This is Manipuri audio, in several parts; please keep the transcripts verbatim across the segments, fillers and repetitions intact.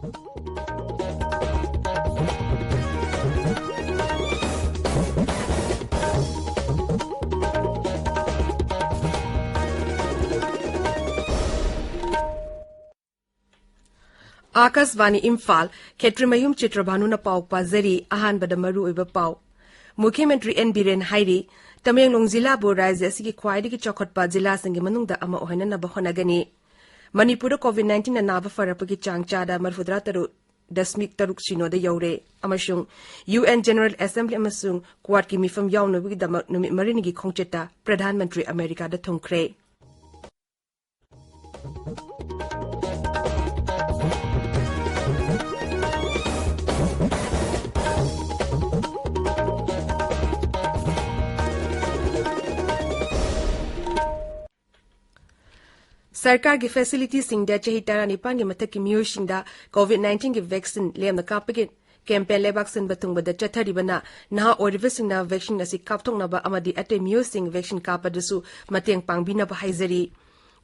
ꯑꯥꯀꯥꯁꯕꯥꯅꯤ ꯏꯝꯐꯥꯜ, ꯈꯦꯇ꯭ꯔꯤꯃꯌꯨꯝ ꯆꯤꯇ꯭ꯔꯚꯥꯅꯨꯅ ꯄꯥꯎ ꯄꯥꯖꯔꯤ꯫ ꯑꯍꯥꯟꯕꯗ ꯃꯔꯨꯑꯣꯏꯕ ꯄꯥꯎ꯫ ꯃꯨꯈ꯭ꯌ ꯃꯟꯇ꯭ꯔꯤ ꯑꯦꯟ ꯕꯤꯔꯦꯟ ꯍꯥꯏꯔꯤ, ꯇꯃꯦꯡꯂꯣꯡ ꯖꯤꯂꯥꯕꯨ ꯔꯥꯖ꯭ꯌ ꯑꯁꯤꯒꯤ ꯈ꯭ꯋꯥꯏꯗꯒꯤ ꯆꯥꯎꯈꯠꯄ ꯖꯤꯂꯥꯁꯤꯡꯒꯤ ꯃꯅꯨꯡꯗ ꯑꯃ ꯑꯣꯏꯍꯟꯅꯅꯕ ꯍꯣꯠꯅꯒꯅꯤ꯫ ꯃꯅꯤꯄꯨꯔꯗ ꯀꯣꯚꯤꯗ ꯅꯥꯏꯟꯇꯤꯟꯅ ꯅꯥꯕ ꯐꯔꯛꯄꯒꯤ ꯆꯥꯡ ꯆꯥꯗ ꯃꯔꯤꯐꯨꯇꯔꯥ ꯇꯔꯨꯛ ꯗꯁꯃꯤꯛ ꯇꯔꯨꯛ ꯁꯤꯅꯣꯗ ꯌꯧꯔꯦ꯫ ꯑꯃꯁꯨꯡ ꯌꯨ ꯑꯦꯟ ꯖꯦꯅꯔꯦꯜ ꯑꯦꯁꯦꯝꯕ꯭ꯂꯤ ꯑꯃꯁꯨꯡ ꯀ꯭ꯋꯥꯗꯀꯤ ꯃꯤꯐꯝ ꯌꯥꯎꯅꯕꯒꯤꯗꯃꯛ ꯅꯨꯃꯤꯠ ꯃꯔꯤꯅꯤꯒꯤ ꯈꯣꯡꯆꯠꯇ ꯄ꯭ꯔꯙꯥꯟ ꯃꯟꯇ꯭ꯔꯤ ꯑꯃꯦꯔꯤꯀꯥꯗ ꯊꯨꯡꯈ꯭ꯔꯦ꯫ ꯁꯔꯀꯥꯔꯒꯤ ꯐꯦꯁꯤꯂꯤꯇꯤꯁꯤꯡꯗ ꯆꯍꯤ ꯇꯔꯥꯅꯤꯄꯥꯟꯒꯤ ꯃꯊꯛꯀꯤ ꯃꯤꯑꯣꯏꯁꯤꯡꯗ ꯀꯣꯚꯤꯗ ꯅꯥꯏꯟꯇꯤꯟꯒꯤ ꯚꯦꯛꯁꯤꯟ ꯂꯦꯝꯅ ꯀꯥꯞꯄꯒꯤ ꯀꯦꯝꯄꯦꯟ ꯂꯩꯕꯥꯛ ꯁꯤꯟꯕ ꯊꯨꯡꯕꯗ ꯆꯠꯊꯔꯤꯕꯅ ꯅꯍꯥ ꯑꯣꯏꯔꯤꯕꯁꯤꯡꯅ ꯚꯦꯛꯁꯤꯟ ꯑꯁꯤ ꯀꯥꯞꯊꯣꯛꯅꯕ ꯑꯃꯗꯤ ꯑꯇꯩ ꯃꯤꯑꯣꯏꯁꯤꯡ ꯚꯦꯛꯁꯤꯟ ꯀꯥꯞꯄꯗꯁꯨ ꯃꯇꯦꯡ ꯄꯥꯡꯕꯤꯅꯕ ꯍꯥꯏꯖꯔꯤ꯫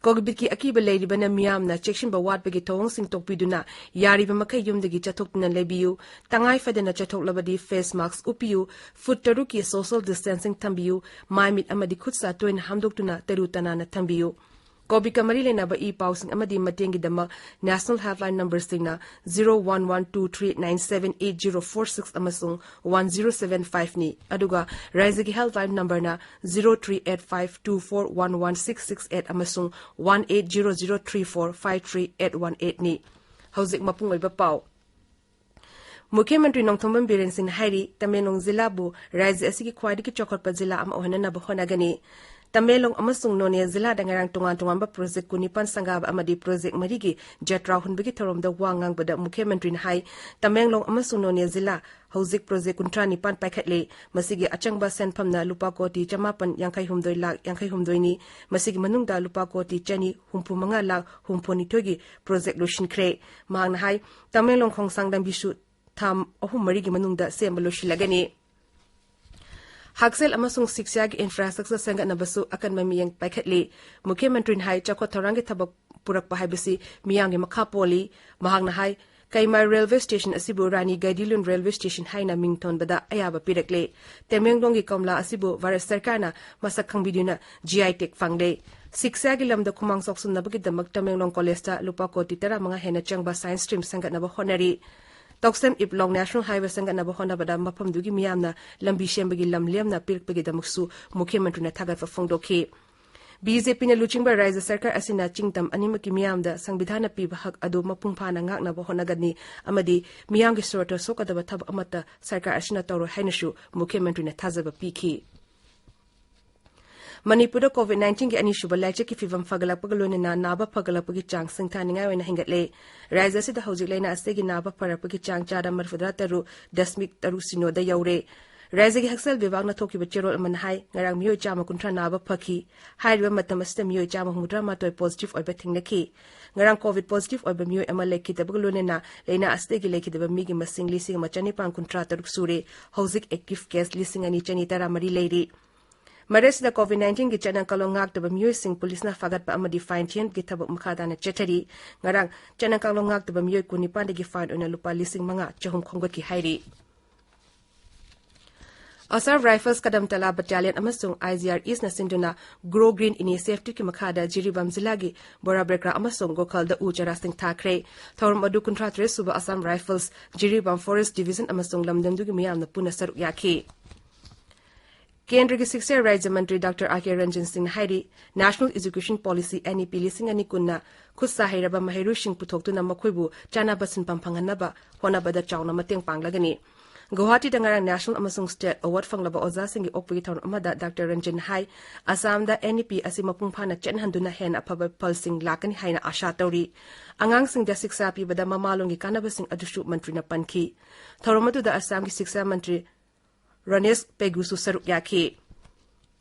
ꯀꯣꯚꯤꯗꯀꯤ ꯑꯀꯤꯕ ꯂꯩꯔꯤꯕꯅ ꯃꯤꯌꯥꯝꯅ ꯆꯦꯛꯁꯤꯟꯕ ꯋꯥꯠꯄꯒꯤ ꯊꯧꯑꯣꯡꯁꯤꯡ ꯇꯣꯛꯄꯤꯗꯨꯅ ꯌꯥꯔꯤꯕ ꯃꯈꯩ ꯌꯨꯝꯗꯒꯤ ꯆꯠꯊꯣꯛꯇꯨꯅ ꯂꯩꯕꯤꯌꯨ꯫ ꯇꯉꯥꯏ ꯐꯗꯅ ꯆꯠꯊꯣꯛꯂꯕꯗꯤ ꯐꯦꯁ ꯃꯥꯛꯁ ꯎꯞꯄꯤꯌꯨ, ꯐꯨꯠ ꯇꯔꯨꯛꯀꯤ ꯁꯣꯁꯤꯌꯦꯜ ꯗꯤꯁꯇꯦꯟꯁꯤꯡ ꯊꯝꯕꯤꯌꯨ, ꯃꯥꯏ ꯃꯤꯠ ꯑꯃꯗꯤ ꯈꯨꯠ ꯁꯥ ꯇꯣꯏꯅ ꯍꯥꯝꯗꯣꯛꯇꯨꯅ ꯇꯔꯨ ꯇꯅꯥꯟꯅ ꯊꯝꯕꯤꯌꯨ꯫ ꯀꯣꯚꯤꯗꯀ ꯃꯔꯤ ꯂꯩꯅꯕ ꯏ ꯄꯥꯎꯁꯤꯡ ꯑꯃꯗꯤ ꯃꯇꯦꯡꯒꯤꯗꯃꯛ ꯅꯦꯁꯅꯦꯜ ꯍꯦꯜꯞꯂꯥꯏꯟ ꯅꯝꯕꯔꯁꯤꯡꯅ zero one one two three nine seven eight zero four six ꯑꯃꯁꯨꯡ ꯋꯥꯟ ꯖꯤꯔꯣ ꯁꯚꯦꯟ ꯐꯥꯏꯚꯅꯤ, ꯑꯗꯨꯒ ꯔꯥꯖ꯭ꯌꯒꯤ ꯍꯦꯜꯞꯂꯥꯏꯟ ꯅꯝꯕꯔꯅ zero three eight five two four one one six six eight ꯑꯃꯁꯨꯡ one eight zero zero three four five three eight one ꯑꯩꯠꯅꯤ꯫ ꯍꯧꯖꯤꯛ ꯃꯄꯨꯡ ꯑꯣꯏꯕ ꯄꯥꯎ꯫ ꯃꯨꯈ꯭ꯌ ꯃꯟꯇ꯭ꯔꯤ ꯅꯣꯡꯊꯣꯝꯕꯝ ꯕꯤꯔꯦꯟ ꯁꯤꯡꯅ ꯍꯥꯏꯔꯤ, ꯇꯃꯦꯡꯂꯣꯡ ꯖꯤꯂꯥꯕꯨ ꯔꯥꯖ꯭ꯌ ꯑꯁꯤꯒꯤ ꯈ꯭ꯋꯥꯏꯗꯒꯤ ꯆꯥꯎꯈꯠꯄ ꯖꯤꯂꯥ ꯑꯃ ꯑꯣꯏꯍꯟꯅꯅꯕ ꯍꯣꯠꯅꯒꯅꯤ꯫ ꯇꯃꯦꯡꯂꯣꯡ ꯑꯃꯁꯨꯡ ꯅꯣꯅꯦ ꯖꯤꯂꯥꯗ ꯉꯔꯥꯡ ꯇꯣꯉꯥꯟ ꯇꯣꯉꯥꯟꯕ ꯄ꯭ꯔꯣꯖꯦꯛ ꯀꯨꯟꯅꯤꯄꯥꯟ ꯁꯪꯒꯥꯕ ꯑꯃꯗꯤ ꯄ꯭ꯔꯣꯖꯦꯛ ꯃꯔꯤꯒꯤ ꯖꯇ꯭ꯔꯥ ꯍꯨꯟꯕꯒꯤ ꯊꯧꯔꯝꯗ ꯋꯥ ꯉꯥꯡꯕꯗ ꯃꯨꯈ꯭ꯌ ꯃꯟꯇ꯭ꯔꯤꯅ ꯍꯥꯏ, ꯇꯃꯦꯡꯂꯣꯡ ꯑꯃꯁꯨꯡ ꯅꯣꯅꯦ ꯖꯤꯂꯥ ꯍꯧꯖꯤꯛ ꯄ꯭ꯔꯣꯖꯦꯛ ꯀꯨꯟꯊ꯭ꯔꯥ ꯅꯤꯄꯥꯟ ꯄꯥꯏꯈꯠꯂꯦ꯫ ꯃꯁꯤꯒꯤ ꯑꯆꯪꯕ ꯁꯦꯟꯐꯝꯅ ꯂꯨꯄꯥ ꯀꯣꯇꯤ ꯆꯃꯥꯄꯟ ꯌꯥꯡꯈꯩ ꯍꯨꯝꯗꯣꯏ ꯂꯥꯈ ꯌꯥꯡꯈꯩ ꯍꯨꯝꯗꯣꯏꯅꯤ꯫ ꯃꯁꯤꯒꯤ ꯃꯅꯨꯡꯗ ꯂꯨꯄꯥ ꯀꯣꯇꯤ ꯆꯅꯤ ꯍꯨꯝꯐꯨ ꯃꯉꯥ ꯂꯥꯈ ꯍꯨꯝꯐꯨ ꯅꯤꯊꯣꯏꯒꯤ ꯄ꯭ꯔꯣꯖꯦꯛ ꯂꯣꯏꯁꯤꯟꯈ꯭ꯔꯦ꯫ ꯃꯍꯥꯛꯅ ꯍꯥꯏ, ꯇꯃꯦꯡꯂꯣꯡ ꯈꯣꯡꯁꯥꯡ ꯂꯝꯕꯤꯁꯨ ꯊꯥ ꯑꯍꯨꯝ ꯃꯔꯤꯒꯤ ꯃꯅꯨꯡꯗ ꯁꯦꯝꯕ ꯂꯣꯏꯁꯤꯜꯂꯒꯅꯤ꯫ ꯍꯛꯁꯦꯜ ꯑꯃꯁꯨꯡ ꯁꯤꯛꯁꯥꯒꯤ ꯏꯟꯐ꯭ꯔꯥꯁ꯭ꯇ꯭ꯔꯛꯆꯔ ꯁꯦꯝꯒꯠꯅꯕꯁꯨ ꯑꯀꯟꯕ ꯃꯤꯠꯌꯦꯡ ꯄꯥꯏꯈꯠꯂꯤ꯫ ꯃꯨꯈ꯭ꯌ ꯃꯟꯇ꯭ꯔꯤꯅ ꯍꯥꯏ, ꯆꯥꯎꯈꯠ ꯊꯧꯔꯥꯡꯒꯤ ꯊꯕꯛ ꯄꯨꯔꯛꯄ ꯍꯥꯏꯕꯁꯤ ꯃꯤꯌꯥꯝꯒꯤ ꯃꯈꯥ ꯄꯣꯜꯂꯤ꯫ ꯃꯍꯥꯛꯅ ꯍꯥꯏ, ꯀꯩꯃꯥꯏ ꯔꯦꯜꯋꯦ ꯁ꯭ꯇꯦꯁꯟ ꯑꯁꯤꯕꯨ ꯔꯥꯅꯤ ꯒꯥꯏꯗꯤꯂꯨꯟ ꯔꯦꯜꯋꯦ ꯁ꯭ꯇꯦꯁꯟ ꯍꯥꯏꯅ ꯃꯤꯡ ꯊꯣꯟꯕꯗ ꯑꯌꯥꯕ ꯄꯤꯔꯛꯂꯦ꯫ ꯇꯃꯦꯡꯂꯣꯡꯒꯤ ꯀꯣꯝꯂꯥ ꯑꯁꯤꯕꯨ ꯚꯥꯔꯠ ꯁꯔꯀꯥꯔꯅ ꯃꯁꯛ ꯈꯪꯕꯤꯗꯨꯅ ꯖꯤ ꯑꯥꯏ ꯇꯦꯒ ꯐꯪꯂꯦ꯫ ꯁꯤꯛꯁꯥꯒꯤ ꯂꯝꯗ ꯈꯨꯃꯥꯡ ꯆꯥꯎꯁꯤꯟꯅꯕꯒꯤꯗꯃꯛ ꯇꯃꯦꯡꯂꯣꯡ ꯀꯣꯂꯦꯖꯇ ꯂꯨꯄꯥ ꯀꯣꯇꯤ ꯇꯔꯥꯃꯉꯥ ꯍꯦꯟꯅ ꯆꯪꯕ ꯁꯥꯏꯟꯁ ꯁ꯭ꯇ꯭ꯔꯤꯝ ꯁꯦꯝꯒꯠꯅꯕ ꯍꯣꯠꯅꯔꯤ꯫ ꯇꯣꯛꯁꯦꯝ ꯏꯞꯂꯣꯡ ꯅꯦꯁꯅꯦꯜ ꯍꯥꯏꯋꯦ ꯁꯦꯝꯒꯠꯅꯕ ꯍꯣꯠꯅꯕꯗ ꯃꯐꯝꯗꯨꯒꯤ ꯃꯤꯌꯥꯝꯅ ꯂꯝꯕꯤ ꯁꯦꯝꯕꯒꯤ ꯂꯝ ꯂꯦꯝꯅ ꯄꯤꯔꯛꯄꯒꯤꯗꯃꯛꯁꯨ ꯃꯨꯈ꯭ꯌ ꯃꯟꯇ꯭ꯔꯤꯅ ꯊꯥꯒꯠꯄ ꯐꯣꯡꯗꯣꯛꯈꯤ꯫ ꯕꯤ ꯖꯦ ꯄꯤꯅ ꯂꯨꯆꯤꯡꯕ ꯔꯥꯖ꯭ꯌ ꯁꯔꯀꯥꯔ ꯑꯁꯤꯅ ꯆꯤꯡꯇꯝ ꯑꯅꯤꯃꯛꯀꯤ ꯃꯤꯌꯥꯝꯗ ꯁꯪꯕꯤꯙꯥꯟꯅ ꯄꯤꯕ ꯍꯛ ꯑꯗꯨ ꯃꯄꯨꯡ ꯐꯥꯅ ꯉꯥꯛꯅꯕ ꯍꯣꯠꯅꯒꯅꯤ ꯑꯃꯗꯤ ꯃꯤꯌꯥꯝꯒꯤ ꯁꯣꯔꯠꯇ ꯁꯣꯛꯀꯗꯕ ꯊꯕꯛ ꯑꯃꯠꯇ ꯁꯔꯀꯥꯔ ꯑꯁꯤꯅ ꯇꯧꯔꯣꯏ ꯍꯥꯏꯅꯁꯨ ꯃꯨꯈ꯭ꯌ ꯃꯟꯇ꯭ꯔꯤꯅ ꯊꯥꯖꯕ ꯄꯤꯈꯤ꯫ ꯃꯅꯤꯄꯨꯔꯗ ꯀꯣꯚꯤꯗ ꯅꯥꯏꯟꯇꯤꯟꯒꯤ ꯑꯅꯤꯁꯨꯕ ꯂꯥꯏꯆꯠꯀꯤ ꯐꯤꯚꯝ ꯐꯒꯠꯂꯛꯄꯒ ꯂꯣꯏꯅꯅ ꯅꯥꯕ ꯐꯒꯠꯂꯛꯄꯒꯤ ꯆꯥꯡ ꯁꯤꯡꯊꯥꯅꯤꯡꯉꯥꯏ ꯑꯣꯏꯅ ꯍꯦꯟꯒꯠꯂꯦ꯫ ꯔꯥꯖ꯭ꯌ ꯑꯁꯤꯗ ꯍꯧꯖꯤꯛ ꯂꯥꯏꯅꯥ ꯑꯁꯤꯒꯤ ꯅꯥꯕ ꯐꯔꯛꯄꯒꯤ ꯆꯥꯡ ꯆꯥꯗ ꯃꯔꯤꯐꯨꯇꯔꯥ ꯇꯔꯨꯛ ꯗꯁꯃꯤꯛ ꯇꯔꯨꯛ ꯁꯤꯅꯣꯗ ꯌꯧꯔꯦ꯫ ꯔꯥꯖ꯭ꯌꯒꯤ ꯍꯛꯁꯦꯜ ꯕꯤꯚꯥꯒꯅ ꯊꯣꯛꯈꯤꯕ ꯆꯦꯔꯣꯜ ꯑꯃꯅ ꯍꯥꯏ, ꯉꯔꯥꯡ ꯃꯤꯑꯣꯏ ꯆꯥꯝꯃ ꯀꯨꯟꯊ꯭ꯔꯥ ꯅꯥꯕ ꯐꯈꯤ꯫ ꯍꯥꯏꯔꯤꯕ ꯃꯇꯝ ꯑꯁꯤꯗ ꯃꯤꯑꯣꯏ ꯆꯥꯝꯃ ꯍꯨꯝꯐꯨꯇꯔꯥ ꯃꯥꯊꯣꯏ ꯄꯣꯖꯤꯇꯤꯚ ꯑꯣꯏꯕ ꯊꯦꯡꯅꯈꯤ꯫ ꯉꯔꯥꯡ ꯀꯣꯚꯤꯗ ꯄꯣꯖꯤꯇꯤꯚ ꯑꯣꯏꯕ ꯃꯤꯑꯣꯏ ꯑꯃ ꯂꯩꯈꯤꯗꯕꯒ ꯂꯣꯏꯅꯅ ꯂꯥꯏꯅꯥ ꯑꯁꯤꯗꯒꯤ ꯂꯩꯈꯤꯗꯕ ꯃꯤꯒꯤ ꯃꯁꯤꯡ ꯂꯤꯁꯤꯡ ꯑꯃ ꯆꯅꯤꯄꯥꯟ ꯀꯨꯟꯊ꯭ꯔꯥ ꯇꯔꯨꯛ ꯁꯨꯔꯦ꯫ ꯍꯧꯖꯤꯛ ꯑꯦꯛꯇꯤꯚ ꯀꯦꯁ ꯂꯤꯁꯤꯡ ꯑꯅꯤ ꯆꯅꯤ ꯇꯔꯥ ꯃꯔꯤ ꯂꯩꯔꯤ꯫ ꯃꯔꯛꯁꯤꯗ ꯀꯣꯚꯤꯗ ꯅꯥꯏꯟꯇꯤꯟꯒꯤ ꯆꯠꯅ ꯀꯥꯡꯂꯣꯟ ꯉꯥꯛꯇꯕ ꯃꯤꯑꯣꯏꯁꯤꯡ ꯄꯨꯂꯤꯁꯅ ꯐꯥꯒꯠꯄ ꯑꯃꯗꯤ ꯐꯥꯏꯟ ꯊꯤꯍꯟꯕꯒꯤ ꯊꯕꯛ ꯃꯈꯥ ꯇꯥꯅ ꯆꯠꯊꯔꯤ꯫ ꯉꯔꯥꯡ ꯆꯠꯅ ꯀꯥꯡꯂꯣꯟ ꯉꯥꯛꯇꯕ ꯃꯤꯑꯣꯏ ꯀꯨꯟꯅꯤꯄꯥꯟꯗꯒꯤ ꯐꯥꯏꯟ ꯑꯣꯏꯅ ꯂꯨꯄꯥ ꯂꯤꯁꯤꯡ ꯃꯉꯥ ꯆꯍꯨꯝ ꯈꯣꯝꯒꯠꯈꯤ ꯍꯥꯏꯔꯤ꯫ ꯑꯁꯥꯝ ꯔꯥꯏꯐꯜꯁ ꯀꯗꯝꯇꯂꯥ ꯕꯠꯇꯥꯂꯤꯌꯟ ꯑꯃꯁꯨꯡ ꯑꯥꯏ ꯖꯤ ꯑꯥꯔ ꯏꯁꯅ ꯁꯤꯟꯗꯨꯅ ꯒ꯭ꯔꯣ ꯒ꯭ꯔꯤꯟ ꯏꯅꯤꯁꯤꯌꯦꯇꯤꯚꯀꯤ ꯃꯈꯥꯗ ꯖꯤꯔꯤꯕꯥꯝ ꯖꯤꯂꯥꯒꯤ ꯕꯣꯔꯥꯕ꯭ꯔꯦꯀ꯭ꯔꯥ ꯑꯃꯁꯨꯡ ꯒꯣꯈꯜꯗ ꯎ ꯆꯥꯔꯥꯁꯤꯡ ꯊꯥꯈ꯭ꯔꯦ꯫ ꯊꯧꯔꯝ ꯑꯗꯨ ꯀꯨꯟꯊ꯭ꯔꯥ ꯇꯔꯦꯠ ꯁꯨꯕ Assam rifles, Jiribam forest division ꯑꯃꯁꯨꯡ ꯂꯝꯗꯝꯗꯨꯒꯤ ꯃꯤꯌꯥꯝꯅ ꯄꯨꯟꯅ ꯁꯔꯨꯛ ꯌꯥꯈꯤ꯫ ꯀꯦꯟꯗ꯭ꯔꯒꯤ ꯁꯤꯛꯁꯥ ꯔꯥꯖ꯭ꯌ ꯃꯟꯇ꯭ꯔꯤ ꯗꯥꯛꯇꯔ ꯑꯥꯔ ꯀꯦ ꯔꯟꯖꯟ ꯁꯤꯡꯅ ꯍꯥꯏꯔꯤ, national education policy, N E P, ꯂꯤꯁꯤꯡ ꯑꯅꯤ ꯀꯨꯟꯅ ꯈꯨꯠ ꯁꯥ ꯍꯩꯔꯕ ꯃꯍꯩꯔꯣꯏꯁꯤꯡ ꯄꯨꯊꯣꯛꯇꯨꯅ ꯃꯈꯣꯏꯕꯨ ꯆꯥꯅꯕ ꯁꯤꯟꯐꯝ ꯐꯪꯍꯟꯅꯕ ꯍꯣꯠꯅꯕꯗ ꯆꯥꯎꯅ ꯃꯇꯦꯡ ꯄꯥꯡꯂꯒꯅꯤ꯫ ꯒꯨꯋꯥꯍꯥꯇꯤꯗ ꯉꯔꯥꯡ ꯅꯦꯁꯅꯦꯜ ꯑꯃꯁꯨꯡ ꯁ꯭ꯇꯦꯠ ꯑꯦꯋꯥꯔꯗ ꯐꯪꯂꯕ ꯑꯣꯖꯥꯁꯤꯡꯒꯤ ꯑꯣꯛꯄꯒꯤ ꯊꯧꯔꯝ ꯑꯃꯗ ꯗꯥꯛꯇꯔ ꯔꯟꯖꯟꯅ ꯍꯥꯏ, ꯑꯁꯥꯝꯗ ꯑꯦꯟ ꯏ ꯄꯤ ꯑꯁꯤ ꯃꯄꯨꯡ ꯐꯥꯅ ꯆꯠꯅꯍꯟꯗꯨꯅ ꯍꯦꯟꯅ ꯑꯐꯕ ꯐꯜꯁꯤꯡ ꯂꯥꯛꯀꯅꯤ ꯍꯥꯏꯅ ꯑꯥꯁꯥ ꯇꯧꯔꯤ꯫ ꯑꯉꯥꯡꯁꯤꯡꯗ ꯁꯤꯛꯁꯥ ꯄꯤꯕꯗ ꯃꯃꯥꯂꯣꯟꯒꯤ ꯀꯥꯟꯅꯕꯁꯤꯡ ꯑꯗꯨꯁꯨ ꯃꯟꯇ꯭ꯔꯤꯅ ꯄꯟꯈꯤ꯫ ꯊꯧꯔꯝ ꯑꯗꯨꯗ ꯑꯁꯥꯝꯒꯤ ꯁꯤꯛꯁꯥ ꯃꯟꯇ꯭ꯔꯤ ꯔꯣꯅꯦꯁ ꯄꯦꯒꯨꯁꯨ ꯁꯔꯨꯛ ꯌꯥꯈꯤ꯫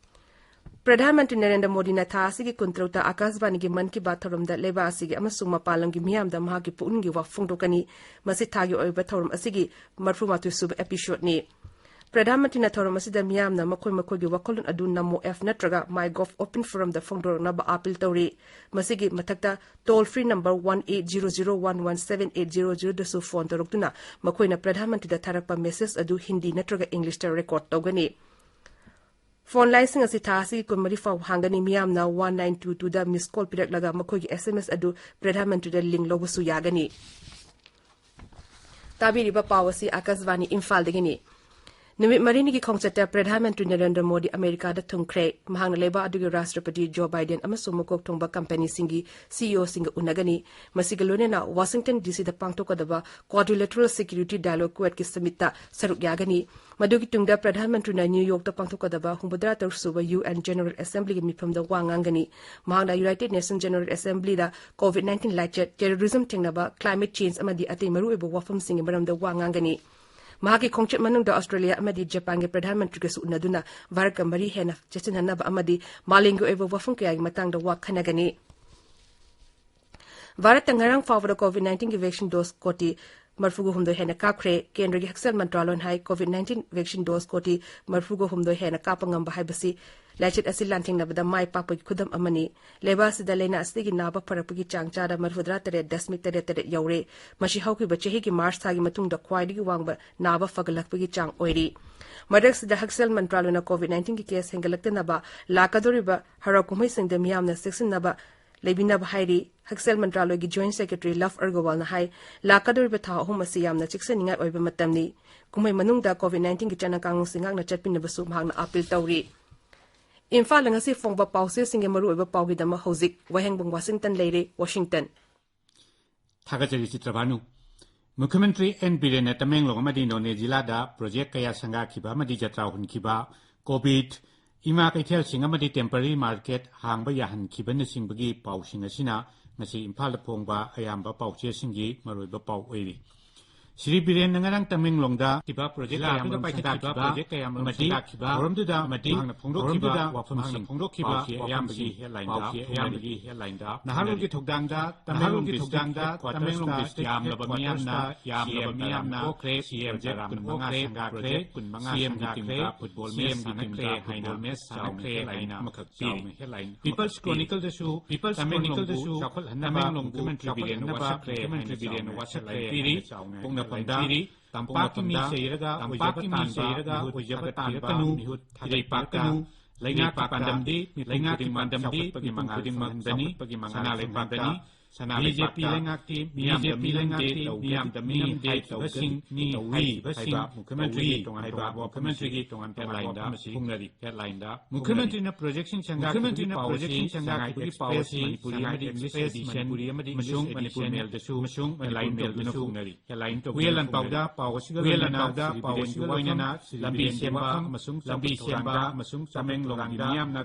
ꯄ꯭ꯔꯙꯥꯟ ꯃꯟꯇ꯭ꯔꯤ ꯅꯔꯦꯟꯗ꯭ꯔ ꯃꯣꯗꯤꯅ ꯊꯥ ꯑꯁꯤꯒꯤ ꯀꯨꯟꯇꯔꯨꯛꯇ ꯑꯥꯀꯥꯁꯕꯥꯅꯤꯒꯤ ꯃꯟ ꯀꯤ ꯕꯥꯠ ꯊꯧꯔꯝꯗ ꯂꯩꯕꯥꯛ ꯑꯁꯤꯒꯤ ꯑꯃꯁꯨꯡ ꯃꯄꯥꯟ ꯂꯝꯒꯤ ꯃꯤꯌꯥꯝꯗ ꯃꯍꯥꯛꯀꯤ ꯄꯨꯛꯅꯤꯡꯒꯤ ꯋꯥ ꯐꯣꯡꯗꯣꯛꯀꯅꯤ꯫ ꯃꯁꯤ ꯊꯥꯒꯤ ꯑꯣꯏꯕ ꯊꯧꯔꯝ ꯑꯁꯤꯒꯤ ꯃꯔꯤꯐꯨꯃꯥꯊꯣꯏ ꯁꯨꯕ ꯑꯦꯄꯤꯁꯣꯗꯅꯤ꯫ ꯄ꯭ꯔꯙꯥꯟ ꯃꯟꯇ꯭ꯔꯤꯅ ꯊꯧꯔꯝ ꯑꯁꯤꯗ ꯃꯤꯌꯥꯝꯅ ꯃꯈꯣꯏ ꯃꯈꯣꯏꯒꯤ ꯋꯥꯈꯜꯂꯣꯟ ꯑꯗꯨ ꯅꯃꯣ ꯑꯦꯞ ꯅꯠꯇ꯭ꯔꯒ ꯃꯥꯏ ꯒꯣꯚ ꯑꯣꯄꯟ ꯐꯣꯔꯝꯗ ꯐꯣꯡꯗꯣꯔꯛꯅꯕ ꯑꯥꯄꯤꯜ ꯇꯧꯔꯤ꯫ ꯃꯁꯤꯒꯤ ꯃꯊꯛꯇ toll free number one eight zero zero one one seven eight zero ꯖꯤꯔꯣꯗꯁꯨ ꯐꯣꯟ ꯇꯧꯔꯛꯇꯨꯅ ꯃꯈꯣꯏꯅ ꯄ꯭ꯔꯙꯥꯟ ꯃꯟꯇ꯭ꯔꯤꯗ ꯊꯥꯔꯛꯄ ꯃꯦꯁꯦꯖ ꯑꯗꯨ ꯍꯤꯟꯗꯤ ꯅꯠꯇ꯭ꯔꯒ ꯏꯪꯂꯤꯁꯇ ꯔꯦꯀꯣꯔꯗ ꯇꯧꯒꯅꯤ꯫ ꯐꯣꯟ ꯂꯥꯏꯟꯁꯤꯡ ꯑꯁꯤ ꯊꯥ ꯑꯁꯤꯒꯤ ꯀꯨꯟꯃꯔꯤ ꯐꯥꯎꯕ ꯍꯥꯡꯒꯅꯤ꯫ ꯃꯤꯌꯥꯝꯅ ꯋꯥꯟ ꯅꯥꯏꯟ ꯇꯨ ꯇꯨꯗ ꯃꯤꯁ ꯀꯣꯜ ꯄꯤꯔꯛꯂꯒ ꯃꯈꯣꯏꯒꯤ ꯑꯦꯁ ꯑꯦꯝ ꯑꯦꯁ ꯑꯗꯨ ꯄ꯭ꯔꯙꯥꯟ ꯃꯟꯇ꯭ꯔꯤꯗ ꯂꯤꯡ ꯂꯧꯕꯁꯨ ꯌꯥꯒꯅꯤ꯫ ꯇꯥꯕꯤꯔꯤꯕ ꯄꯥꯎ ꯑꯁꯤ ꯑꯥꯀꯥꯁꯕꯥꯅꯤ ꯏꯝꯐꯥꯜꯗꯒꯤꯅꯤ꯫ ꯅꯨꯃꯤꯠ ꯃꯔꯤꯅꯤꯒꯤ ꯈꯣꯡꯆꯠꯇ ꯄ꯭ꯔꯙꯥꯟ ꯃꯟꯇ꯭ꯔꯤ ꯅꯔꯦꯟꯗ꯭ꯔ ꯃꯣꯗꯤ ꯑꯃꯦꯔꯤꯀꯥꯗ ꯊꯨꯡꯈ꯭ꯔꯦ꯫ ꯃꯍꯥꯛꯅ ꯂꯩꯕꯥꯛ ꯑꯗꯨꯒꯤ ꯔꯥꯁꯇ꯭ꯔꯄꯇꯤ ꯖꯣ ꯕꯥꯏꯗꯦꯟ ꯑꯃꯁꯨꯡ ꯃꯀꯣꯛ ꯊꯣꯡꯕ ꯀꯝꯄꯦꯅꯤꯁꯤꯡꯒꯤ ꯁꯤ ꯏ ꯑꯣꯁꯤꯡꯒ ꯎꯅꯒꯅꯤ꯫ ꯃꯁꯤꯒ ꯂꯣꯏꯅꯅ ꯋꯥꯁꯤꯡꯇꯟ ꯗꯤ ꯁꯤꯗ ꯄꯥꯡꯊꯣꯛꯀꯗꯕ Quadrilateral Security Dialogue Quadꯀꯤ ꯁꯃꯤꯠꯇ ꯁꯔꯨꯛ ꯌꯥꯒꯅꯤ꯫ ꯃꯗꯨꯒꯤ ꯇꯨꯡꯗ ꯄ꯭ꯔꯙꯥꯟ ꯃꯟꯇ꯭ꯔꯤꯅ ꯅ꯭ꯌꯨ ꯌꯣꯔꯛꯇ ꯄꯥꯡꯊꯣꯛꯀꯗꯕ ꯍꯨꯝꯐꯨꯇꯔꯥ ꯇꯔꯨꯛ ꯁꯨꯕ ꯌꯨ ꯑꯦꯟ ꯖꯦꯅꯔꯦꯜ ꯑꯦꯁꯦꯝꯕ꯭ꯂꯤꯒꯤ ꯃꯤꯐꯝꯗ ꯋꯥ ꯉꯥꯡꯒꯅꯤ꯫ ꯃꯍꯥꯛꯅ ꯌꯨꯅꯥꯏꯇꯦꯗ ꯅꯦꯁꯟ ꯖꯦꯅꯔꯦꯜ ꯑꯦꯁꯦꯝꯕ꯭ꯂꯤꯗ ꯀꯣꯚꯤꯗ ꯅꯥꯏꯟꯇꯤꯟ ꯂꯥꯏꯆꯠ, ꯇꯦꯔꯣꯔꯤꯖꯝ ꯊꯦꯡꯅꯕ, ꯀ꯭ꯂꯥꯏꯃꯦꯠ ꯆꯦꯟꯖ ꯑꯃꯗꯤ ꯑꯇꯩ ꯃꯔꯨꯑꯣꯏꯕ ꯋꯥꯐꯝꯁꯤꯡꯒꯤ ꯃꯔꯝꯗ ꯋꯥ ꯉꯥꯡꯒꯅꯤ꯫ ꯃꯍꯥꯛꯀꯤ ꯈꯣꯡꯆꯠ ꯃꯅꯨꯡꯗ ꯑꯣꯁꯇ꯭ꯔꯦꯂꯤꯌꯥ ꯑꯃꯗꯤ ꯖꯄꯥꯟꯒꯤ ꯄ꯭ꯔꯙꯥꯟ ꯃꯟꯇ꯭ꯔꯤꯒꯁꯨ ꯎꯅꯗꯨꯅ ꯚꯥꯔꯠꯀ ꯃꯔꯤ ꯍꯦꯟꯅ ꯆꯦꯠꯁꯤꯟꯍꯟꯅꯕ ꯑꯃꯗꯤ ꯃꯥꯂꯦꯝꯒꯤ ꯑꯣꯏꯕ ꯋꯥꯐꯝ ꯀꯌꯥꯒꯤ ꯃꯇꯥꯡꯗ ꯋꯥ ꯈꯟꯅꯒꯅꯤ꯫ ꯚꯥꯔꯠꯇ ꯉꯔꯥꯡ ꯐꯥꯎꯕꯗ ꯀꯣꯚꯤꯗ ꯅꯥꯏꯟꯇꯤꯟꯒꯤ ꯚꯦꯛꯁꯤꯟ ꯗꯣꯁ ꯀꯣꯇꯤ ꯃꯔꯐꯨꯒ ꯍꯨꯝꯗꯣꯏ ꯍꯦꯟꯅ ꯀꯥꯞꯈ꯭ꯔꯦ꯫ ꯀꯦꯟꯗ꯭ꯔꯒꯤ ꯍꯛꯁꯦꯜ ꯃꯟꯇ꯭ꯔꯥꯂꯣꯟ ꯍꯥꯏ, ꯀꯣꯚꯤꯗ ꯅꯥꯏꯟꯇꯤꯟ ꯚꯦꯛꯁꯤꯟ ꯗꯣꯁ ꯀꯣꯇꯤ ꯃꯔꯐꯨꯒ ꯍꯨꯝꯗꯣꯏ ꯍꯦꯟꯅ ꯀꯥꯞꯄ ꯉꯝꯕ ꯍꯥꯏꯕꯁꯤ ꯂꯥꯏꯆꯠ ꯑꯁꯤ ꯂꯥꯟꯊꯦꯡꯅꯕꯗ ꯃꯥꯏ ꯄꯥꯛꯄꯒꯤ ꯈꯨꯗꯝ ꯑꯃꯅꯤ꯫ ꯂꯩꯕꯥꯛ ꯑꯁꯤꯗ ꯂꯥꯏꯅꯥ ꯑꯁꯤꯗꯒꯤ ꯅꯥꯕ ꯐꯔꯛꯄꯒꯤ ꯆꯥꯡ ꯆꯥꯗ ꯃꯔꯐꯨꯇꯔꯥ ꯇꯔꯦꯠ ꯗꯁꯃꯤꯛ ꯇꯔꯦꯠ ꯇꯔꯦꯠ ꯌꯧꯔꯦ꯫ ꯃꯁꯤ ꯍꯧꯈꯤꯕ ꯆꯍꯤꯒꯤ ꯃꯥꯔꯆ ꯊꯥꯒꯤ ꯃꯇꯨꯡꯗ ꯈ꯭ꯋꯥꯏꯗꯒꯤ ꯋꯥꯡꯕ ꯅꯥꯕ ꯐꯒꯠꯂꯛꯄꯒꯤ ꯆꯥꯡ ꯑꯣꯏꯔꯤ꯫ ꯃꯔꯛꯁꯤꯗ ꯍꯛꯁꯦꯜ ꯃꯟꯇ꯭ꯔꯥꯂꯣꯏꯅ ꯀꯣꯚꯤꯗ ꯅꯥꯏꯟꯇꯤꯟꯒꯤ ꯀꯦꯁ ꯍꯦꯟꯒꯠꯂꯛꯇꯅꯕ ꯂꯥꯛꯀꯗꯧꯔꯤꯕ ꯍꯔꯥꯎ ꯀꯨꯝꯍꯩꯁꯤꯡꯗ ꯃꯤꯌꯥꯝꯅ ꯆꯦꯛꯁꯤꯟꯅꯕ ꯂꯩꯕꯤꯅꯕ ꯍꯥꯏꯔꯤ꯫ ꯍꯛꯁꯦꯜ ꯃꯟꯇ꯭ꯔꯥꯂꯣꯏꯒꯤ ꯖꯣꯏꯟꯠ ꯁꯦꯀ꯭ꯔꯦꯇꯔꯤ ꯂꯚ ꯑꯔꯒꯋꯥꯜꯅ ꯍꯥꯏ, ꯂꯥꯛꯀꯗꯧꯔꯤꯕ ꯊꯥ ꯑꯍꯨꯝ ꯑꯁꯤ ꯌꯥꯝꯅ ꯆꯦꯛꯁꯤꯟꯅꯤꯡꯉꯥꯏ ꯑꯣꯏꯕ ꯃꯇꯝꯅꯤ꯫ ꯀꯨꯝꯍꯩ ꯃꯅꯨꯡꯗ ꯀꯣꯚꯤꯗ ꯅꯥꯏꯟꯇꯤꯟꯒꯤ ꯆꯠꯅ ꯀꯥꯡꯂꯣꯟꯁꯤꯡ ꯉꯥꯛꯅ ꯆꯠꯄꯤꯅꯕꯁꯨ ꯃꯍꯥꯛꯅ ꯑꯥꯄꯤꯜ ꯇꯧꯔꯤ꯫ ꯏꯝꯐꯥꯜꯗ ꯉꯁꯤ ꯐꯣꯡꯕ ꯄꯥꯎꯆꯦꯁꯤꯡꯒꯤ ꯃꯔꯨꯑꯣꯏꯕ ꯄꯥꯎꯒꯤꯗꯃꯛ ꯍꯧꯖꯤꯛ ꯋꯥꯍꯦꯡꯕꯝ ꯋꯥꯁꯤꯡꯇꯟ ꯂꯩꯔꯦ, ꯋꯥꯁꯤꯡꯇꯟ꯫ ꯊꯥꯒꯠꯆꯔꯤ ꯆꯤꯇ꯭ꯔꯚꯥꯅꯨ꯫ ꯃꯨꯈ꯭ꯌꯃꯟꯇ꯭ꯔꯤ ꯑꯦꯟ ꯕꯤꯔꯦꯟꯅ ꯇꯃꯦꯡꯂꯣꯡ ꯑꯃꯗꯤ ꯅꯣꯅꯦ ꯖꯤꯂꯥꯗ ꯄ꯭ꯔꯣꯖꯦꯛ ꯀꯌꯥ ꯁꯪꯒꯥꯈꯤꯕ ꯑꯃꯗꯤ ꯖꯇ꯭ꯔꯥ ꯍꯨꯟꯈꯤꯕ, ꯀꯣꯚꯤꯗ, ꯏꯃꯥ ꯀꯩꯊꯦꯜꯁꯤꯡ ꯑꯃꯗꯤ ꯇꯦꯝꯄꯔꯔꯤ ꯃꯥꯔꯀꯦꯠ ꯍꯥꯡꯕ ꯌꯥꯍꯟꯈꯤꯕꯅꯆꯤꯡꯕꯒꯤ ꯄꯥꯎꯁꯤꯡ ꯑꯁꯤꯅ ꯉꯁꯤ ꯏꯝꯐꯥꯜꯗ ꯐꯣꯡꯕ ꯑꯌꯥꯝꯕ ꯄꯥꯎꯆꯦꯁꯤꯡꯒꯤ ꯃꯔꯨꯑꯣꯏꯕ ꯄꯥꯎ ꯑꯣꯏꯔꯤ꯫ ꯁ꯭ꯔꯤ ꯕꯤꯔꯦꯟꯅ ꯉꯔꯥꯡ ꯇꯃꯦꯡꯂꯣꯡꯗ ꯈꯤꯕ ꯄ꯭ꯔꯣꯖꯦꯛ ꯀꯌꯥ ꯑꯃꯔꯣꯝ ꯄ꯭ꯔꯣꯖꯦꯛ ꯀꯌꯥ ꯑꯃꯔꯣꯝ ꯑꯃꯗꯤ ꯁꯦꯝꯒꯠꯈꯤꯕ ꯊꯧꯔꯝꯗꯨꯗ ꯃꯍꯥꯛꯅ ꯐꯣꯡꯗꯣꯛꯈꯤꯕ ꯃꯍꯥꯛꯅ ꯐꯣꯡꯗꯣꯛꯈꯤꯕ ꯄꯥꯎꯒꯤ ꯑꯌꯥꯝꯕꯒꯤ ꯄꯥꯎꯒꯤ ꯑꯌꯥꯝꯕꯒꯤ headline ꯗ ꯅꯍꯥꯔꯣꯜꯒꯤ ꯊꯧꯗꯥꯡꯗ ꯇꯃꯦꯡꯂꯣꯡꯒꯤ ꯊꯧꯗꯥꯡꯗ ꯇꯃꯦꯡꯂꯣꯡ district ꯌꯥꯝꯂꯕ ꯃꯤꯌꯥꯝꯅ ꯌꯥꯝꯂꯕ ꯃꯤꯌꯥꯝꯅ ꯄꯣꯛꯈ꯭ꯔꯦ꯫ ꯁꯤ ꯑꯦꯝ ꯇꯔꯥꯝꯅ ꯃꯉꯥ ꯁꯪꯒꯥꯈ꯭ꯔꯦ꯫ ꯁꯤ ꯑꯦꯝꯒꯤ ꯇꯤꯝꯒ ꯐꯨꯠꯕꯣꯜ ꯃꯦꯆ ꯁꯥꯟꯅꯈ꯭ꯔꯦ꯫ ꯁꯤ ꯑꯦꯝꯒꯤ ꯇꯤꯝꯒ ꯐꯨꯠꯕꯣꯜ ꯃꯦꯆ ꯁꯥꯟꯅꯈ꯭ꯔꯦ ꯍꯥꯏꯅ ꯑꯃꯈꯛ ꯄꯤꯔꯤ꯫ People's Chronicleꯗꯁꯨ ꯄꯤꯄꯜꯁ ꯀ꯭ꯔꯣꯅꯤꯀꯜꯗꯁꯨ ꯆꯥꯎꯈꯠꯍꯟꯅꯕ ꯇꯃꯦꯡꯂꯣꯡꯕꯨ ꯆꯥꯎꯈꯠꯍꯟꯅꯕ ꯃꯨꯈ꯭ꯌꯃꯟꯇ꯭ꯔꯤ ꯕꯤꯔꯦꯟꯅ ꯋꯥꯁꯛꯈ꯭ꯔꯦ ꯍꯥꯏꯅ ꯆꯥꯎꯅ ꯍꯦꯠꯂꯥꯏꯟ ꯄꯤꯔꯤ꯫ ꯄꯣꯛꯅꯐꯝꯗ ꯇꯝꯄꯥꯛꯀꯤ ꯃꯤ ꯆꯩꯔꯒ ꯇꯝꯄꯥꯛꯀꯤ ꯃꯤ ꯆꯩꯔꯒ ꯑꯣꯏꯖꯕ ꯇꯥꯟꯕ ꯃꯤꯍꯨꯠ ꯊꯥꯒꯠꯄꯤꯔꯛꯀꯅꯨ꯫ ꯂꯩꯉꯥꯛꯀꯤ ꯄꯥꯟꯗꯝꯗꯤ ꯂꯩꯉꯥꯛꯀꯤ ꯄꯥꯟꯗꯝꯗꯤ ꯃꯤꯄꯨꯝ ꯈꯨꯗꯤꯡꯃꯛ ꯆꯥꯎꯈꯠꯄꯒꯤ ꯃꯉꯥꯜ ꯐꯪꯍꯟꯕꯅꯤ꯫ ꯁꯅꯥ ꯂꯩꯕꯥꯛꯇ ꯕꯤ ꯖꯦ ꯄꯤ ꯂꯩꯉꯥꯛꯇꯤ ꯃꯤꯌꯥꯝꯗ ꯃꯤꯅꯝꯗꯦ, ꯃꯤꯌꯥꯝꯗ ꯃꯤꯅꯝꯗꯦ ꯍꯥꯏꯈꯤꯕꯁꯤꯡ ꯍꯥꯏꯕ ꯃꯨꯈ꯭ꯌꯃꯟꯇ꯭ꯔꯤꯒꯤ ꯇꯣꯉꯥꯟ ꯇꯣꯉꯥꯟꯕ ꯋꯥꯐꯝ ꯑꯃꯁꯤ ꯍꯦꯠꯂꯥꯏꯟ ꯐꯣꯡꯅꯔꯤ꯫ ꯍꯦꯠꯂꯥꯏꯟꯗ ꯃꯨꯈ꯭ꯌꯃꯟꯇ꯭ꯔꯤꯅ ꯄ꯭ꯔꯣꯖꯦꯛꯁꯤꯡ ꯁꯪꯒꯥꯈꯤꯕꯒꯤ ꯄꯥꯎ ꯑꯁꯤ ꯁꯉꯥꯏ ꯑꯦꯛꯁꯄ꯭ꯔꯦꯁ ꯃꯅꯤꯄꯨꯔꯤ ꯑꯃꯗꯤ ꯏꯪꯂꯤꯁ ꯑꯦꯗꯤꯁꯟ ꯑꯃꯁꯨꯡ ꯃꯅꯤꯄꯨꯔ ꯃꯦꯜꯗꯁꯨ ꯍꯦꯠꯂꯥꯏꯟ ꯇꯧꯗꯨꯅ ꯐꯣꯡꯅꯔꯤ꯫ ꯍꯨꯌꯦꯟ ꯂꯥꯟꯄꯥꯎꯗ ꯄꯥꯎ ꯑꯁꯤꯒ ꯂꯣꯏꯅꯅ ꯂꯝꯕꯤ ꯁꯦꯝꯕ ꯑꯃꯁꯨꯡ ꯂꯝꯕꯤ ꯁꯦꯝꯕ ꯑꯃꯁꯨꯡ ꯇꯃꯦꯡꯂꯣꯡꯒꯤ ꯃꯤꯌꯥꯝꯅ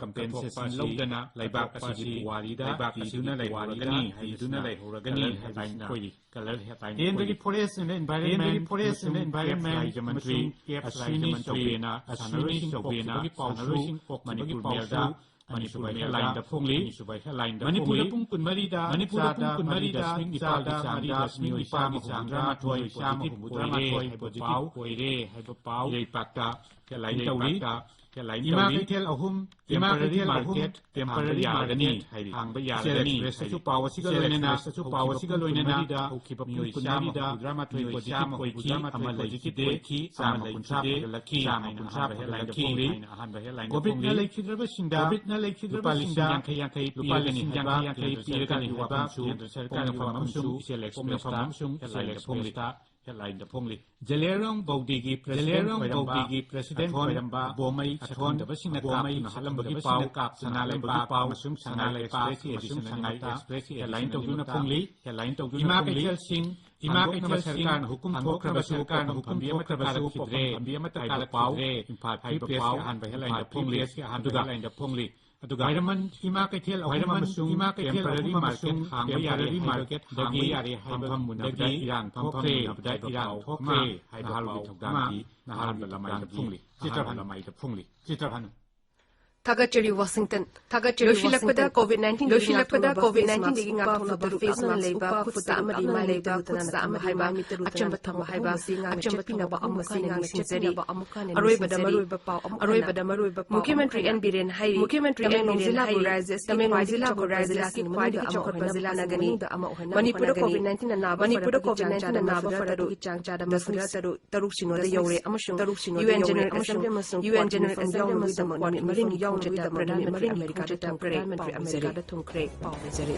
ꯀꯝꯄꯦꯟꯁꯦꯁꯟ ꯂꯧꯗꯅ ꯂꯩꯕꯥꯛ ꯑꯁꯤꯒꯤ ꯄꯨꯋꯥꯔꯤꯗ ꯂꯩꯕꯥꯛ ꯑꯁꯤꯗꯨꯅ ꯂꯩꯍꯧꯔꯒꯅꯤ ꯍꯥꯏꯗꯨꯅ ꯂꯩꯍꯧꯔꯒꯅꯤ ꯍꯥꯏꯕꯁꯤꯅ ꯀꯦꯟꯗ꯭ꯔꯒꯤ ꯐꯣꯔꯦꯁ ꯑꯦꯟ ꯑꯦꯟꯚꯥꯏꯔꯟꯃꯦꯟ ꯑꯃꯁꯨꯡ ꯀꯦꯞꯁ ꯔꯥꯏꯖ꯭ꯌ ꯃꯟꯇ꯭ꯔꯤ ꯑꯁ꯭ꯋꯤꯅꯤ ꯆꯧꯕꯦꯅ ꯑꯁ꯭ꯋꯤꯅꯤ ꯆꯧꯕꯦꯅ ꯁꯥꯟꯅꯔꯣꯏꯁꯤꯡ ꯄꯣꯛꯈꯤꯕꯒꯤ ꯄꯥꯎꯁꯨ ꯃꯅꯤꯄꯨꯔ ꯃꯦꯜꯗ ꯃꯅꯤꯄꯨꯔ ꯍꯦꯠꯂꯥꯏꯟꯗ ꯐꯣꯡꯂꯤ꯫ ꯃꯅꯤꯄꯨꯔꯗ ꯄꯨꯡ ꯀꯨꯟꯃꯔꯤꯗ ꯃꯅꯤꯄꯨꯔꯗ ꯄꯨꯡ ꯀꯨꯟꯃꯔꯤꯗ ꯆꯥꯗ ꯃꯔꯤꯗ ꯁꯤꯛꯁ ꯄꯣꯏꯟꯠ ꯐꯥꯏꯚ ꯄꯥꯔꯁꯦꯟ ꯃꯤꯑꯣꯏ ꯆꯥꯝꯃ ꯍꯨꯝꯐꯨꯇꯔꯥꯃꯥꯊꯣꯏ ꯄꯣꯖꯤꯇꯤꯚ ꯑꯣꯏꯔꯦ ꯍꯥꯏꯕ ꯄꯥꯎ ꯏꯔꯩꯄꯥꯛꯇ ꯍꯦꯠꯂꯥꯏꯟ ꯇꯧꯔꯤ꯫ ꯏꯃꯥ ꯀꯩꯊꯦꯜ ꯑꯍꯨꯝ ꯇꯦꯝꯄꯔꯔꯤ ꯃꯥꯔꯀꯦꯠ ꯍꯥꯡꯕ ꯌꯥꯔꯒꯅꯤ ꯍꯥꯏꯔꯤ꯫ ꯍꯥꯡꯕ ꯌꯥꯔꯒꯅꯤ ꯍꯥꯏꯔꯤ꯫ ꯄꯥꯎ ꯑꯁꯤꯒ ꯂꯣꯏꯅꯅ ꯍꯧꯈꯤꯕ ꯄꯨꯡ ꯀꯨꯟꯃꯔꯤꯗ ꯃꯤꯑꯣꯏ ꯆꯥꯝꯃ ꯍꯨꯝꯐꯨꯇꯔꯥꯃꯥꯊꯣꯏ ꯄꯣꯖꯤꯇꯤꯚ ꯑꯣꯏꯈꯤ, ꯑꯃ ꯂꯩꯈꯤꯗꯦ, ꯆꯥꯝꯃ ꯀꯨꯟꯊ꯭ꯔꯥ ꯐꯒꯠꯂꯛꯈꯤ, ꯆꯥꯝꯃ ꯀꯨꯟꯊ꯭ꯔꯥ ꯐꯒꯠꯂꯛꯈꯤ꯫ ꯀꯣꯚꯤꯗꯅ ꯂꯩꯈꯤꯗ꯭ꯔꯕꯁꯤꯡꯗ ꯂꯨꯄꯥ ꯂꯤꯁꯤꯡ ꯌꯥꯡꯈꯩ ꯌꯥꯡꯈꯩ ꯄꯤꯔꯒꯅꯤ ꯍꯥꯏꯕ ꯀꯦꯟꯗ꯭ꯔ ꯁꯔꯀꯥꯔꯒꯤ ꯋꯥꯐꯝꯁꯨ ꯍꯦꯠꯂꯥꯏꯟ ꯐꯣꯡꯅꯐꯝ ꯑꯃꯁꯨꯡ ꯍꯦꯠꯂꯥꯏꯟꯗ ꯐꯣꯡꯂꯤ꯫ ꯍꯦꯠꯂꯥꯏꯟꯗ ꯐꯣꯡꯂꯤ꯫ ꯖꯂꯦꯔꯣꯡ ꯕꯧꯗꯤꯒꯤ ꯄ꯭ꯔꯦꯁꯤꯗꯦꯟꯠ ꯑꯣꯏꯔꯝꯕ ꯕꯧꯗꯤꯒꯤ ꯄ꯭ꯔꯦꯁꯤꯗꯦꯟꯠ ꯑꯊꯣꯟ ꯑꯣꯏꯔꯝꯕ ꯕꯣꯃꯩ ꯑꯊꯣꯟ ꯑꯊꯣꯟꯗꯕꯁꯤꯡꯅ ꯕꯣꯃꯩ ꯀꯥꯞꯇꯨꯅ ꯍꯥꯠꯂꯝꯕꯒꯤ ꯄꯥꯎ, ꯁꯅꯥ ꯂꯩꯕꯥꯛ ꯄꯥꯎ ꯑꯃꯁꯨꯡ ꯁꯉꯥꯏ ꯂꯩꯕꯥꯛ ꯑꯦꯛꯁꯄ꯭ꯔꯦꯁꯀꯤ ꯑꯃꯁꯨꯡ ꯑꯦꯗꯤꯁꯟ ꯁꯉꯥꯏ ꯑꯅꯤꯃꯛꯇ ꯑꯦꯛꯁꯄ꯭ꯔꯦꯁꯀꯤ ꯍꯦꯠꯂꯥꯏꯟ ꯑꯦꯗꯤꯁꯟ ꯇꯧꯗꯨꯅ ꯑꯅꯤꯃꯛꯇ ꯐꯣꯡꯂꯤ꯫ ꯍꯦꯠꯂꯥꯏꯟ ꯇꯧꯗꯨꯅ ꯏꯃꯥ ꯐꯣꯡꯂꯤ꯫ ꯀꯩꯊꯦꯜꯁꯤꯡ ꯏꯃꯥ ꯍꯥꯡꯗꯣꯛꯅꯕ ꯀꯩꯊꯦꯜꯁꯤꯡ ꯁꯔꯀꯥꯔꯅ ꯍꯨꯀꯨꯝ ꯍꯥꯡꯗꯣꯛꯅꯕ ꯊꯣꯛꯈ꯭ꯔꯕꯁꯨ ꯁꯔꯀꯥꯔꯅ ꯄꯣꯠꯐꯝ ꯍꯨꯀꯨꯝ ꯄꯥꯝꯕꯤ ꯑꯃꯠꯇ ꯊꯣꯛꯈ꯭ꯔꯕꯁꯨ ꯀꯥꯔꯛꯈꯤꯗ꯭ꯔꯦ ꯄꯣꯠꯐꯝ ꯄꯥꯝꯕꯤ ꯑꯃꯠꯇ ꯍꯥꯏꯕ ꯀꯥꯔꯛꯈꯤꯗ꯭ꯔꯦ꯫ ꯄꯥꯎ ꯏꯝꯐꯥꯜ ꯐ꯭ꯔꯤ ꯍꯥꯏꯕ ꯄ꯭ꯔꯦꯁꯀꯤ ꯄꯥꯎ ꯑꯍꯥꯟꯕ ꯍꯦꯠꯂꯥꯏꯟꯗ ꯏꯝꯐꯥꯜ ꯐ꯭ꯔꯤ ꯐꯣꯡꯂꯤ꯫ ꯄ꯭ꯔꯦꯁꯀꯤ ꯑꯍꯥꯟꯕ ꯑꯗꯨꯒ ꯍꯦꯠꯂꯥꯏꯟꯗ ꯐꯣꯡꯂꯤ꯫ ꯑꯗꯨꯒ ꯈ꯭ꯋꯥꯏꯔꯝꯕꯟ ꯏꯃꯥ ꯀꯩꯊꯦꯜ ꯑꯍꯨꯝ ꯈ꯭ꯋꯥꯏꯔꯝꯕꯟ ꯑꯃꯁꯨꯡ ꯏꯃꯥ ꯀꯩꯊꯦꯜ ꯑꯍꯨꯝ temporary ꯑꯃꯁꯨꯡ market ꯍꯥꯡꯕ temporary ꯌꯥꯔꯦ ꯍꯥꯏꯕ market ꯍꯥꯡꯕ ꯌꯥꯔꯦ ꯍꯥꯏꯕ ꯐꯝꯐꯝ ꯃꯨꯟꯅꯕꯗ ꯊꯧꯗꯣꯛ ꯏꯔꯥꯡ ꯊꯣꯛꯈ꯭ꯔꯦ ꯍꯥꯏꯕ ꯄꯥꯎ ꯑꯃ ꯅꯍꯥꯔꯣꯜꯒꯤ ꯊꯧꯗꯥꯡꯒꯤ ꯅꯍꯥꯔꯣꯜꯒꯤ ꯂꯃꯥꯏꯗ ꯐꯣꯡꯂꯤ꯫ ꯆꯤꯇ꯭ꯔꯚꯥꯅꯨ꯫ ꯂꯃꯥꯏꯗ ꯐꯣꯡꯂꯤ꯫ ꯆꯤꯇ꯭ꯔꯚꯥꯅꯨ꯫ ꯊꯥꯒꯠꯆꯔꯤ ꯋꯥꯁꯤꯡꯇꯟ꯫ ꯊꯥꯒꯠꯆꯔꯤ ꯂꯣꯏꯁꯤꯜꯂꯛꯄꯗ ꯋꯥꯁꯤꯡꯇꯟ꯫ ꯀꯣꯚꯤꯗ ꯅꯥꯏꯟꯇꯤꯟꯗꯒꯤ ꯂꯣꯏꯁꯤꯜꯂꯛꯄꯗ ꯉꯥꯛꯊꯣꯛꯅꯕ ꯀꯣꯚꯤꯗ ꯐꯦꯁ ꯅꯥꯏꯟꯇꯤꯟꯗꯒꯤ ꯃꯥꯁꯛ ꯎꯞꯄ ꯉꯥꯛꯊꯣꯛꯅꯕ ꯐꯨꯠ ꯇꯔꯨꯛ ꯐꯦꯁ ꯂꯥꯞꯅ ꯃꯥꯁꯛ ꯂꯩꯕ, ꯎꯞꯄ ꯐꯨꯠ ꯐꯨꯠ ꯇꯔꯨꯛ ꯇꯥ ꯑꯃꯗꯤ ꯂꯥꯞꯅ ꯃꯥ ꯂꯩꯕ, ꯂꯩꯕ, ꯐꯨꯠ ꯇꯥ ꯐꯨꯠ ꯇꯥ ꯑꯃꯗꯤ ꯃꯥ ꯑꯆꯝꯕ ꯊꯝꯕ ꯍꯥꯏꯕ, ꯑꯆꯝꯕ ꯊꯝꯕ ꯍꯥꯏꯕ ꯑꯍꯨꯝ ꯑꯁꯤ ꯉꯥꯛꯅ ꯆꯠꯄꯤꯅꯕ ꯑꯍꯨꯝ ꯑꯁꯤ ꯉꯥꯛꯅ ꯅꯤꯡꯁꯤꯡꯖꯔꯤ꯫ ꯆꯠꯄꯤꯅꯕ ꯑꯃꯨꯛꯀ ꯍꯟꯅ ꯑꯔꯣꯏꯕꯗ ꯅꯤꯡꯁꯤꯡꯖꯔꯤ꯫ ꯃꯔꯨꯑꯣꯏꯕ ꯄꯥꯎ ꯑꯃꯨꯛꯀ ꯍꯟꯅ ꯑꯔꯣꯏꯕꯗ ꯃꯔꯨꯑꯣꯏꯕ ꯄꯥꯎ ꯑꯃꯨꯛꯀ ꯃꯨꯈ꯭ꯌ ꯃꯟꯇ꯭ꯔꯤ ꯍꯟꯅ ꯑꯦꯟ ꯕꯤꯔꯦꯟ ꯍꯥꯏꯔꯤ, ꯃꯨꯈ꯭ꯌ ꯃꯟꯇ꯭ꯔꯤ ꯇꯃꯦꯡꯂꯣꯡ ꯑꯦꯟ ꯕꯤꯔꯦꯟ ꯖꯤꯂꯥꯕꯨ ꯍꯥꯏꯔꯤ, ꯔꯥꯖ꯭ꯌ ꯑꯁꯤꯒꯤ ꯇꯃꯦꯡꯂꯣꯡ ꯈ꯭ꯋꯥꯏꯗꯒꯤ ꯖꯤꯂꯥꯕꯨ ꯆꯥꯎꯈꯠꯄ ꯔꯥꯖ꯭ꯌ ꯖꯤꯂꯥ ꯑꯁꯤꯒꯤ ꯑꯃꯅ ꯃꯅꯨꯡꯗ ꯈ꯭ꯋꯥꯏꯗꯒꯤ ꯑꯃ ꯆꯥꯎꯈꯠꯄ ꯑꯣꯏꯍꯟꯅꯕ ꯖꯤꯂꯥ ꯑꯁꯤꯒꯤ ꯍꯣꯠꯅꯒꯅꯤ꯫ ꯃꯅꯨꯡꯗ ꯑꯃ ꯑꯣꯏꯍꯟꯅꯕ ꯃꯅꯤꯄꯨꯔꯗ ꯍꯣꯠꯅꯒꯅꯤ꯫ ꯀꯣꯚꯤꯗ ꯅꯥꯏꯟꯇꯤꯟꯅ ꯅꯥꯕ ꯃꯅꯤꯄꯨꯔꯗ ꯐꯔꯕꯒꯤ ꯀꯣꯚꯤꯗ ꯆꯥꯡ ꯅꯥꯏꯟꯇꯤꯟꯅ ꯆꯥꯗ ꯅꯥꯕ ꯃꯁꯤꯡ ꯐꯔꯕꯒꯤ ꯆꯥꯡ ꯆꯥꯗ ꯃꯁꯤꯡ ꯗꯁꯃꯤꯛ ꯇꯔꯨꯛ ꯁꯤꯅꯣꯗ ꯌꯧꯔꯦ ꯑꯃꯁꯨꯡ ꯇꯔꯨꯛ ꯁꯤꯅꯣꯗ UN ꯌꯧꯔꯦ General ꯑꯃꯁꯨꯡ Assembly ꯑꯃꯁꯨꯡ UN General Assembly ꯑꯃꯁꯨꯡ ꯅꯨꯃꯤꯠ ꯈꯣꯡꯆꯠꯇ ꯄ꯭ꯔꯙꯥꯟ ꯃꯟꯇ꯭ꯔꯤ ꯑꯃꯦꯔꯤꯀꯥꯗ ꯊꯨꯡꯈ꯭ꯔꯦ꯫ ꯄꯥꯎ ꯂꯩꯖꯔꯤ꯫